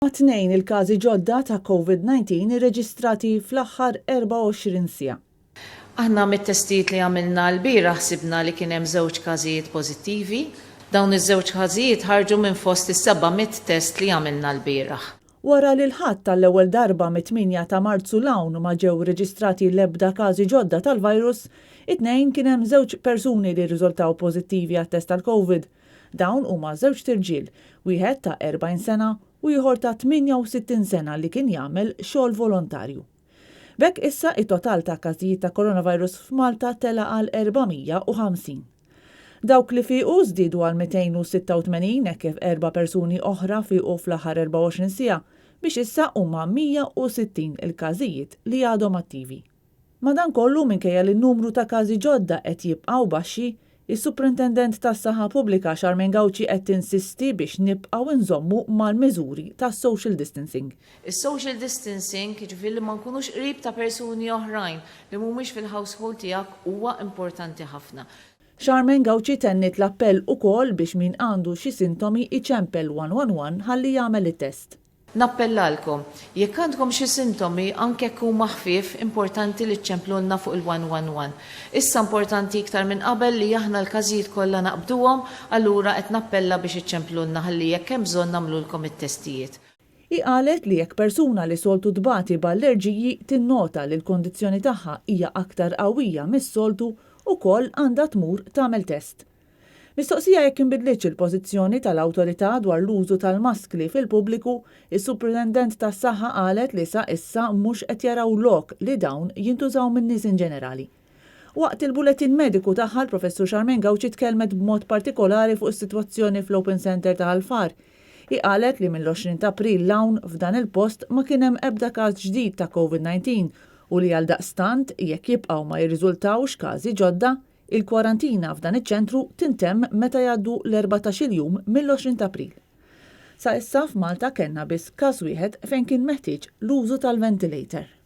Tnejn il-każi ġodda ta' Covid-19 irreġistrati fl-aħħar 24 siegħa. Aħna mit-testijiet li għamilna lbieraħ sibna li kien hemm żewġ każijiet pożittivi. Dawn iż-żewġ każijiet ħarġu minn fost is-700 test li għamilna lbieraħ. Wara li l-Ħadd għall-ewwel darba mit-8 ta' Marzu 'l hawn ma ġew reġistrati l-ebda każi ġodda tal-virus, it-Tnejn kien hemm żewġ persuni li rriżultaw pożittivi għat-test tal-Covid. Dawn huma żewġt irġiel, wieħed ta' 40 sena u ieħor ta' 68 sena li kien jagħmel xogħol volontarju. B'hekk issa it-total ta' każijiet ta' coronavirus f'Malta tela' għal 450. Dawk li fiequ żdiedu għal 286 hekk kif erba' persuni oħra fiequ fl-aħħar 24 siegħa biex issa huma 160 il-każijiet li għadhom attivi. Madankollu, minkejja li n-numru ta' każi ġodda qed jibqgħu baxxi, is-Suprintendent tas-Saħħa Pubblika Charmaine Gauci qed tinsisti biex nibqgħu nżommu mal-miżuri ta' social distancing. Is-social distancing, jiġifieri li ma nkunux qrib ta' persuni oħrajn li mhumiex fil-household tiegħek huwa importanti ħafna. Charmaine Gauci tenniet l-appell ukoll biex min għandu xi sintomi jċempel 111 ħalli jagħmel it-test. Nappellalkom, jekk għandkom xi sintomi, anke jekk huma ħfief, importanti li ċċemplulna fuq il-111. Issa importanti iktar minn qabel li aħna l-każijiet kollha naqbduhom, allura qed nappella biex iċċemplulna ħalli jekk hemm bżonn nagħmlulkom it-testijiet. Hi qalet li jekk persuna li soltu tbati b'allerġiji tinnota li l-kundizzjoni tagħha hija aktar qawwija mis-soltu ukoll għandha tmur tagħmel test. Mistoqsija jekk inbidlitx il-pożizzjoni tal-Awtorità dwar l-użu tal-maskli fil-pubbliku, is-Supretendent tas-Saħħa qalet li sa issa mhux qed jaraw lok li dawn jintużaw min-nies inġenerali. Waqt il-bulletin mediku tagħha l-Professur Charmaine Gauci tkellmet b'mod partikolari fuq is-sitwazzjoni fl-Open Centre ta' Ħal Far. Hi qalet li mill-20 ta' April 'l hawn f'dan il-post ma kien hemm ebda każ ġdid ta' Covid-19 u li għaldaqstant jekk jibqgħu ma jirriżultawx każi ġodda, Il-kwarantina f'dan iċ-ċentru tintemm meta jgħaddu l-erbatax-il jum mill-20 ta' April. Sa issa f'Malta kellna biss każ wieħed fejn kien meħtieġ l-użu tal-ventilator.